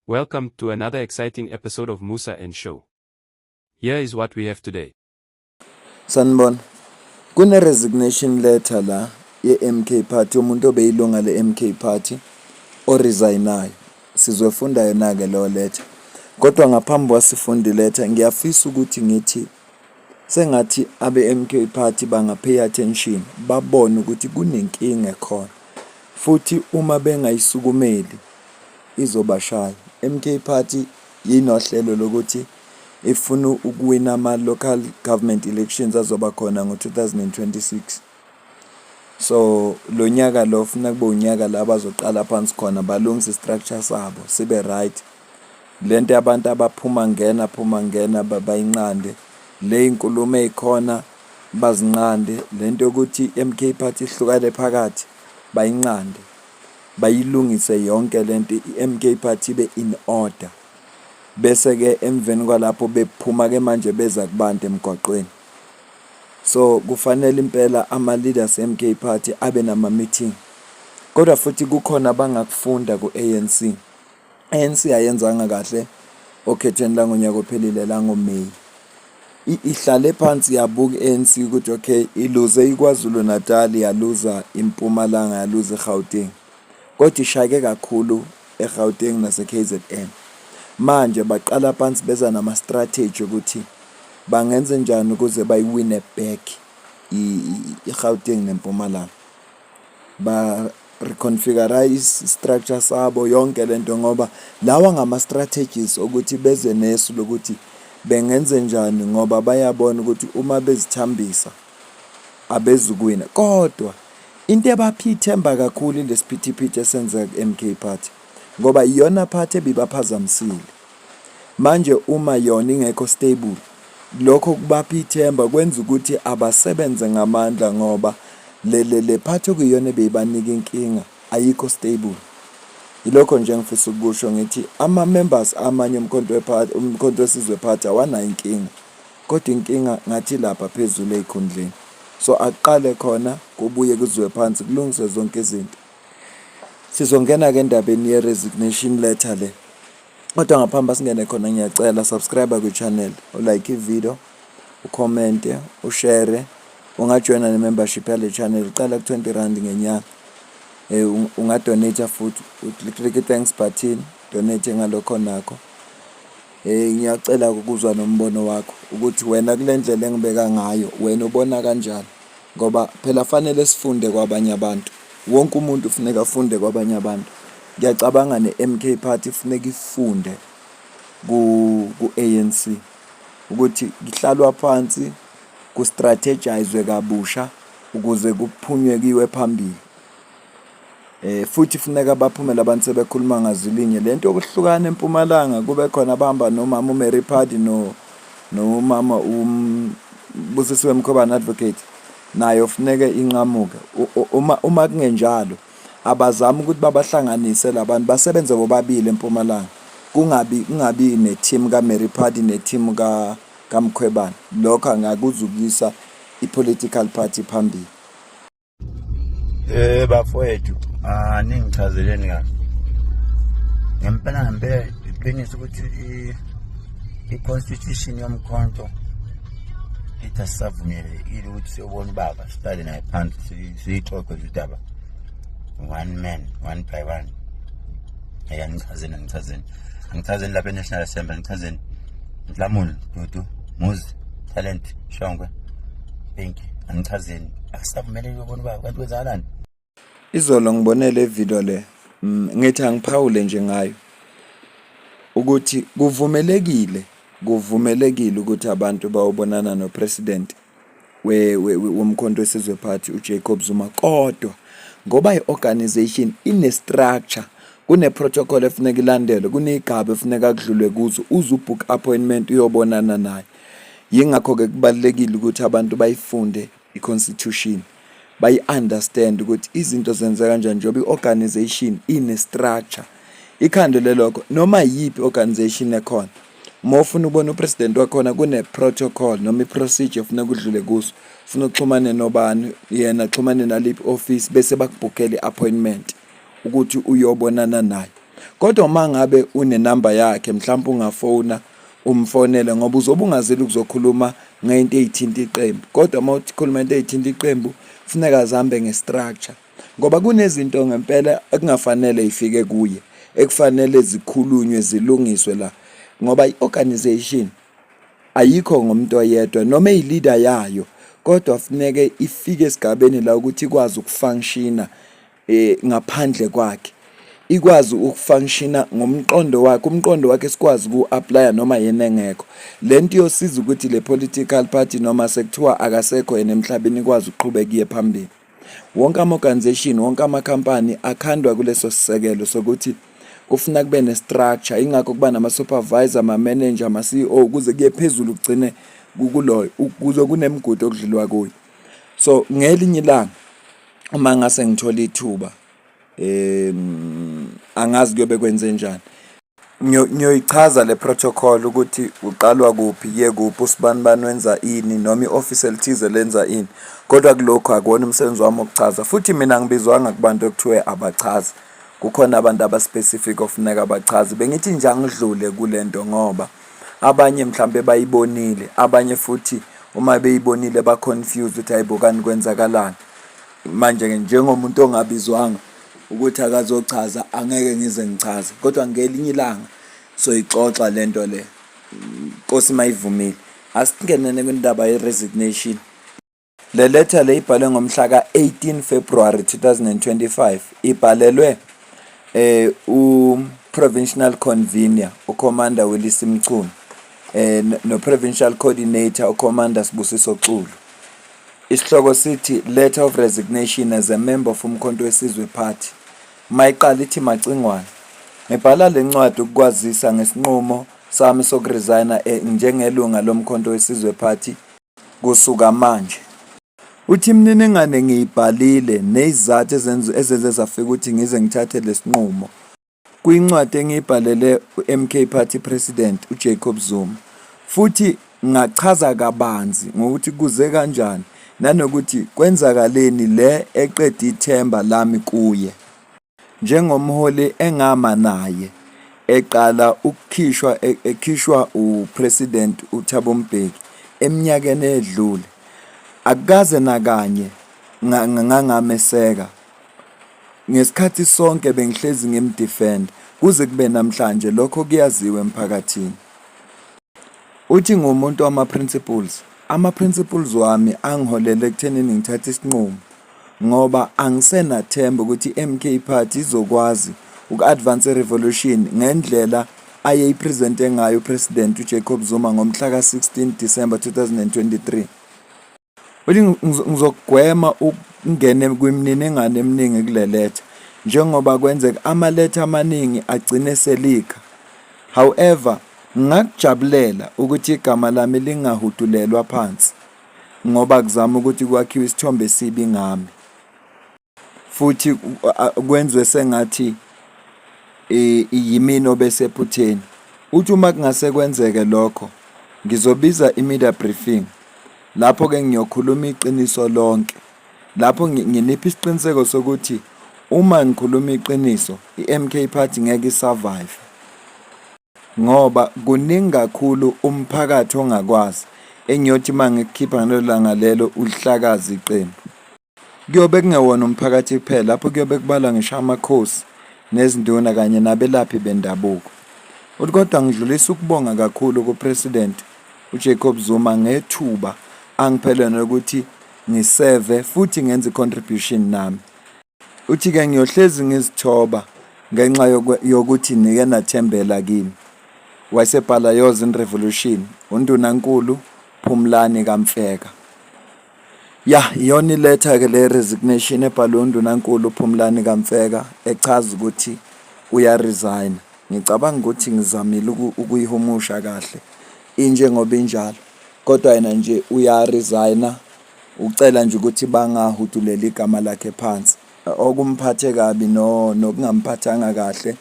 Welcome to another exciting episode of Musa and Show. Here is what we have today. Sanibona. Kune resignation letter la ye-MK Party, umuntu obeyilunga le-MK Party oresignayo. Sizofunda yona-ke leyo letter. Kodwa ngaphambi kwasifunda letter, ngiyafisa ukuthi ngithi sengathi abe-MK Party banga-pay attention, babone ukuthi kunenkinga ekhona. Futhi uma bengayisukumeli izobashaya. MK Party inohlelo lokuthi ifuna ukuwina ama-local government elections azoba khona ngo-2026. So lo nyaka lo funa kube unyaka la bazoqala phansi khona balungise i-structure sabo sibe right. Lento yabantu abaphuma ngena phuma ngena bayinqande. Le inkulumo ey'khona bazinqande. Lento yokuthi i-MK Party ihlukane phakathi bayinqande. Bayilungise yonke lento, i-MK Party ibe in order. Bese-ke emveni kwalapho bephuma-ke manje beza kubantu emgwaqweni. So kufanele impela ama-leaders e-MK Party abe nama-meeting. Kodwa futhi kukhona abangakufunda ku-ANC. ANC ayenzanga kahle okhethweni langonyaka ophelile langoMeyi. Ihlale phansi yabuka i-ANC ukuthi okay, iluze iKwaZulu Natal, yaluza iMpumalanga, yaluza iGauteng. Kodwa ishayeke kakhulu eGauteng nase-KZN. Manje baqala phansi beza nama-strategy ukuthi bangenze njani ukuze bayiwine back i-Gauteng neMpumalanga. Ba reconfigure i-structure sabo yonke lento, ngoba lawa ngama-strategies okuthi beze nesu lokuthi bengenze njani, ngoba bayabona ukuthi uma bezithambisa abezukuwina. Kodwa into ebapha ithemba kakhulu ilesiphithiphithi esenzeka ku-MK Party, ngoba iyona party ebibaphazamisile. Manje uma yona ingekho stable, lokho kubapha ithemba, kwenza ukuthi abasebenze ngamandla, ngoba le party okuyiyona ebeyibanika inkinga ayikho stable. Yilokho nje engifisa ukukusho, ngithi ama-members amanye uMkhonto weParty, uMkhonto weSizwe Party, awanayo inkinga, kodwa inkinga ngathi lapha phezulu ey'khundleni. So akuqale khona, kubuye kuziwe phansi, kulungiswe zonke izinto. Sizongena-ke endabeni ye-resignation letter le. Kodwa ngaphambi singene khona, ngiyacela subscribe kwi-channel, ulike i-video, ucommente, ushare, ungajoyina ne-membership yale channel, iqala ku-R20 ngenyanga. Ungadonate futhi, uclick i-thanks button, donate ngalokho nakho. Ngiyacela ukuzwa nombono wakho ukuthi wena kule ndlela engibeka ngayo wena ubona kanjani, ngoba phela fanele sifunde kwabanye abantu. Wonke umuntu kufuneka afunde kwabanye abantu. Ngiyacabanga ne-MK Party kufuneka ifunde ku-ANC ukuthi kuhlalwa phansi, ku-strategizwe kabusha ukuze kuphunywe kuyiwe phambili. Futhi funeka baphume labantu sebekhuluma ngazwi. Lento yokuhlukana eMpumalanga, kube khona abahamba nomama uMary Phadi no nomama uBusisiwe Mkhwebane Advocate, nayo funeke inqamuke. Uma kungenjalo, abazame ukuthi babahlanganise labantu, basebenze bobabili eMpumalanga. Kungabi ne-team ka-Mary Phadi ne-team kaMkhwebane. Lokho angakuzukisa i-political party phambili. Bafowethu, aningichazeleni kahle. Ngempela ngempela, iqiniso ukuthi i-constitution yomkhonto ithi asisavumelekile ukuthi siyobona ubaba, sihlale naye phansi, siyixoxe udaba one man, one by one. Hey, angichazeni, angichazeni, angichazeni lapha e-National Assembly, angichazeni. Nhlamulo, Dudu, Muzi, Talent, Shongwe, Pinky, angichazeni. Akusavumeleki ukubona ubaba, kanti kwenzakalani? Izolo ngibone le video le, ngithi angiphawule nje ngayo ukuthi kuvumelekile ukuthi abantu bayobonana no-president woMkhonto weSizwe Party uJacob Zuma, kodwa ngoba i-organization ine-structure, kune-protocol efuneka ilandelwe, kuney'gaba efuneka kudlulwe kuzo uze ubook appointment uyobonana naye. Yingakho-ke kubalulekile ukuthi abantu bayifunde i-constitution, bayi-understand ukuthi izinto zenzeka kanjani, njengoba i-organization ine-structure ikhandele lokho. Noma yiyiphi i-organization ekhona, uma ufuna ukubona upresident wakhona, kune-protocol noma i-procedure ofuneka udlule kuso. Ufuna uxhumane nobani, yena axhumane naliphi office, bese bakubhukhela i-appointment ukuthi uyobonana naye. Kodwa uma ngabe unenamba yakhe mhlawumbe ungafona umfonele ngoba uzobe ungazile ukuzokhuluma ngento eyithinta iqembu. Kodwa uma ukhuluma into eyithinta iqembu kufuneka zihambe nge-structure ngoba kunezinto ngempela ekungafanele ifike kuye ekufanele zikhulunywe zilungiswe la ngoba i-organization ayikho ngomuntu oyedwa noma eyi-leader yayo kodwa funeke ifike esigabeni la ukuthi ikwazi ukufunctiona ngaphandle kwakhe ikwazi ukufunctiona ngomqondo wakhe, umqondo wakhe sikwazi ukuwu-aplaya noma yena engekho. Le nto iyosiza ukuthi le political party noma sekuthiwa akasekho yena emhlabeni ikwazi ukuqhubeka iye phambili. Wonke ama-organisation, wonke amakhampani akhandwa kuleso sisekelo sokuthi kufuna kube ne-structure, yingakho kuba nama-supervisor, ama-manager, ama-C_E_O ukuze kuye phezulu kugcine kuloyo, ukuze kunemigudu okudlulwa kuyo. So ngelinye ilanga uma ngase ngithola ithuba angazi kuyobe kwenzenjani. Ngiyoyichaza le protocol ukuthi uqalwa kuphi kuye kuphi, usibanibani wenza ini noma i-ofisi elithize lenza ini. Kodwa kulokhu akuwona umsebenzi wami ukuchaza futhi mina angibizwanga kubantu ekuthiwe abachaze. Kukhona abantu aba-specific okufuneka bachaze. Bengithi nje angidlule kule nto ngoba abanye mhlampe bayibonile, abanye futhi uma beyibonile ba-confused ukuthi hhayi bo kanti kwenzakalani. Manje-ke njengomuntu ongabizwanga ukuthi akazochaza angeke ngize ngichaze kodwa ngelinye ilanga soyixoxa le nto le, Nkosi mayivumile. Asingenene kwindaba ye-resignation. Le letha le ibhalwe ngomhla ka-18 February 2025 ibhalelwe u-Provincial Convener uCommander Willis Mchunu no-Provincial Coordinator uCommander Sibusiso Xulu. Isihloko sithi Letter of Resignation as a Member of Umkhonto weSizwe Party. Mayiqala ithi Macingwane, ngibhala le ncwadi ukukwazisa ngesinqumo sami sokuresigna njengelunga loMkhonto weSizwe Party kusuka manje. Uthi imininingwane ngiyibhalile nezizathu ezenze zafika ukuthi ngize ngithathe lesinqumo. Kwincwadi engiyibhalele uMK Party President uJacob Zuma futhi ngachaza kabanzi ngokuthi kuze kanjani nanokuthi kwenzakaleni le eqeda ithemba lami kuye. Njengomholi engama naye eqala ukukhishwa ekhishwa uPresident uThabo Mbeki eminyakeni eyedlule, akukaze nakanye ngangameseka. Ngesikhathi sonke bengihlezi ngimdefenda kuze kube namhlanje, lokho kuyaziwa emphakathini. Uthi ngumuntu wama-principles, ama-principles wami angiholele ekuthenini ngithathe isinqumo ngoba angisenathemba ukuthi i-MK Party izokwazi uku-advance i-revolution ngendlela ayeyipresente ngayo uPresident uJacob Zuma ngomhla ka-16 December 2023. Uthi ngizokugwema ukungena kwimininingwane eminingi kule letha njengoba kwenzeka amaletha amaningi agcine selikha. However, ngingakujabulela ukuthi igama lami lingahudulelwa phansi ngoba kuzama ukuthi kwakhiwe isithombe esibi ngami futhi kwenziwe sengathi yimina obesephutheni. Uthi uma kungase kwenzeke lokho ngizobiza i-media briefing lapho-ke ngiyokhuluma iqiniso lonke. Lapho nginipha isiqiniseko sokuthi uma ngikhuluma iqiniso i-M_K Party ngeke i-survive. Ngoba kuningi kakhulu umphakathi ongakwazi engiyothi uma ngikukhipha ngalelo langa lelo ulihlakaze iqembu. Kuyobe kungewona umphakathi kuphela lapho kuyobe kubalwa ngisho amakhosi nezinduna kanye nabelaphi bendabuko. Uthi kodwa ngidlulisa ukubonga kakhulu kuPresident uJacob Zuma ngethuba angiphe lona lokuthi ngiseve futhi ngenze i-contribution nami. Uthi-ke ngiyohlezi ngizithoba ngenxa yokuthi nike nathembela kimi. Wayesebhala Yours in Revolution, uNdunankulu Phumlani kaMfeka. Ya, iyona iletha-ke le resignation ebhalwe uNdunankulu uPhumlani kaMfeka echaza ukuthi uyaresigna. Ngicabanga ukuthi ngizamile ukuyihumusha kahle injengoba injalo, kodwa yena nje uyaresigna ucela nje ukuthi bangahuduleli igama lakhe phansi. Okumphathe kabi nokungamphathanga kahle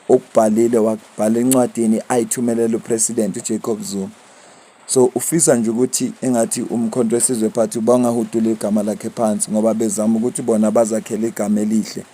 ukubhalile wakubhala encwadini ayithumelela uPresident uJacob Zuma. So ufisa nje ukuthi engathi uMkhonto weSizwe Party bangahudula igama lakhe phansi ngoba bezama ukuthi bona bazakhele igama elihle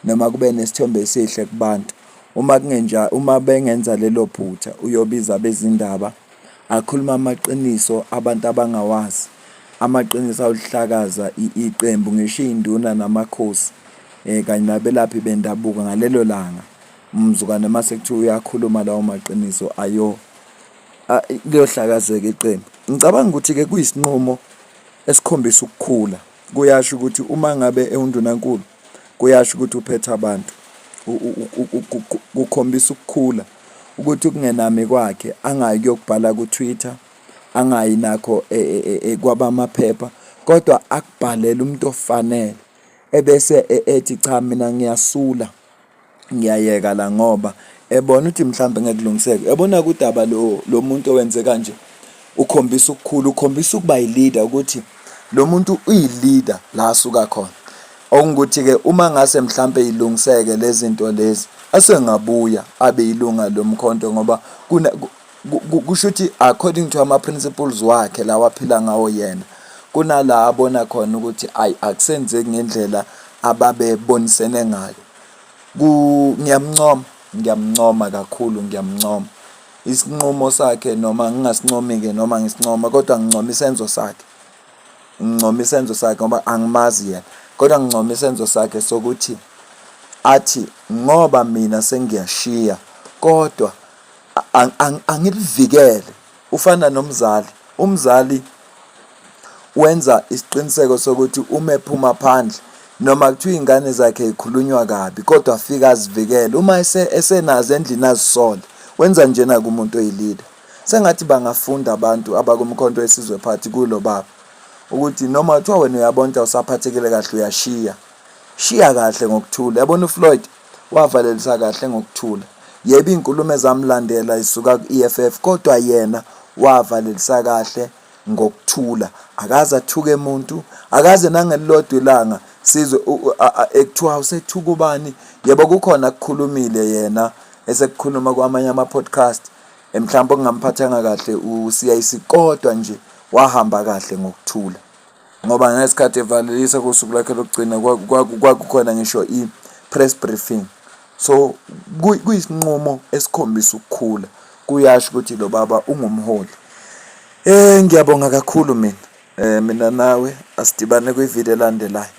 noma kube nesithombe esihle kubantu. Uma kungenja uma bengenza lelo phutha uyobiza abezindaba akhulume amaqiniso abantu abangawazi. Amaqiniso awuhlakaza iqembu ngisho iy'nduna namakhosi kanye nabelaphi bendabuko ngalelo langa. Mzukwane mase kuthiwa uyakhuluma lawo maqiniso ayo kuyohlakazeka iqembu. Ngicabanga ukuthi-ke kuyisinqumo esikhombisa ukukhula. Kuyasho ukuthi uma ngabe ewundunankulu kuyasho ukuthi uphethe abantu. Kukhombisa ukukhula ukuthi ukungenami kwakhe angayi kuyokubhala ku-Twitter, angayi nakho e, e, e, kwabamaphepha kodwa akubhalele umuntu ofanele ebese ethi cha mina ngiyasula. Ngiyayeka la ngoba ebona ukuthi mhlawumbe ngeke kulungiseke. Yabona kudaba lo lo muntu owenze kanje ukhombisa ukukhula, ukhombisa ukuba yi-leader ukuthi lo muntu uyi-leader la asuka khona. Okungukuthi-ke uma ngase mhlampe ilungiseke lezi zinto lezi asengabuya abe yilunga lomkhonto ngoba kusho ukuthi according to ama-principles wakhe lawa aphila ngawo yena kunala abona khona ukuthi ayi akusenzeki ngendlela ababebonisene ngayo. Ngiyamncoma, ngiyamncoma kakhulu ngiyamncoma. Isinqumo sakhe noma ngingasincomi-ke noma ngisincoma kodwa ngincoma isenzo sakhe. Ngincoma isenzo sakhe ngoba angimazi yena kodwa ngincoma isenzo sakhe sokuthi athi ngoba mina sengiyashiya kodwa angilivikele. Ufana nomzali, umzali wenza isiqiniseko sokuthi uma ephuma phandle noma kuthiwa iy'ngane zakhe zikhulunywa kabi kodwa afike azivikele uma esenazo endlini azisole. Wenza njena-ke umuntu oyi-leader. Sengathi bangafunda abantu abakuMkhonto weSizwe Party kulo baba ukuthi noma kuthiwa wena uyabona ukuthi awusaphathekile kahle uyashiya, shiya kahle ngokuthula. Yabona uFloyd wavalelisa kahle ngokuthula. Yebo iy'nkulumo ezamlandela zisuka ku-EFF kodwa yena wavalelisa kahle ngokuthula. Akaze athuke muntu, akaze nangelilodwa ilanga sizwe ekuthiwa usethuka ubani. Yebo kukhona akukhulumile yena esekukhuluma kwamanye ama-podcast mhlawumbe okungamphathanga kahle u-CIC kodwa nje wahamba kahle ngokuthula. Ngoba ngesikhathi evalelisa kusuku lwakhe lokugcina kwakukhona ngisho i-press briefing. So kuyisinqumo esikhombisa ukukhula, kuyasho ukuthi lo baba ungumholi. Ngiyabonga kakhulu mina. Mina nawe asidibane kwividiyo elandelayo.